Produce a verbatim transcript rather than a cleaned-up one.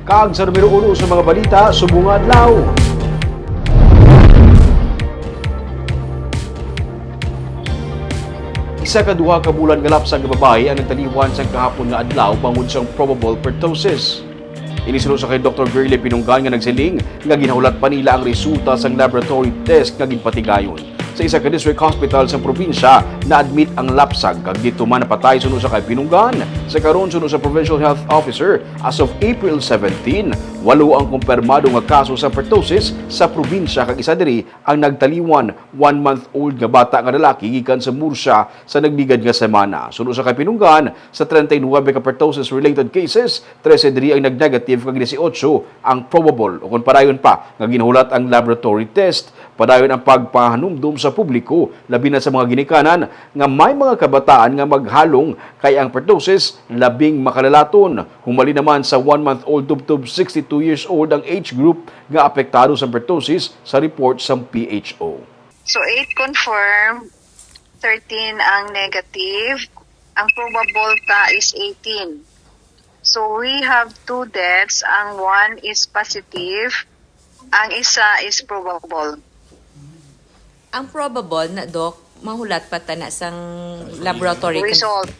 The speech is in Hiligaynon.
Kag sa numero uno sa mga balita subong nga adlaw. Isa ka duha ka bulan nga lapsag nga babayi ang nagtaliwan sang kahapon nga adlaw bangod sang probable pertussis. Ini suno sa kay Doktor Girlie Pinunggan nga nagsiling nga ginahulat pa nila ang resulta sang laboratory test nga ginpatigayon. Sa isa ka district hospital sa probinsya, na-admit ang lapsag kag didto man napatay suno sa kay Pinunggan. Sa karon, suno sa Provincial Health Officer, as of April seventeen, walo ang kumpirmado nga kaso sa pertussis sa probinsya kag isa diri ang nagtaliwan, one-month-old nga bata nga lalaki gikan sa Murcia sa nagligad nga semana. Suno sa kay Pinunggan, sa treinta y nueve ka pertussis-related cases, trese diri ang nag-negative kag dieciocho ang probable o kon padayon pa nga ginahulat ang laboratory test. Padayon ang pagpahanumdom sa publiko, labi na sa mga ginikanan nga may mga kabataan nga maghalong kay ang pertussis labing makalalaton. Humali naman sa one-month-old tubtob sixty-two years old ang age group nga apektado sa pertussis sa report sang P H O. So, eight confirmed, thirteen ang negative. Ang probable ta is eighteen. So, we have two deaths. Ang one is positive, ang isa is probable. Ang probable na, Doc, mahulat pa ta na sang laboratory con- Result.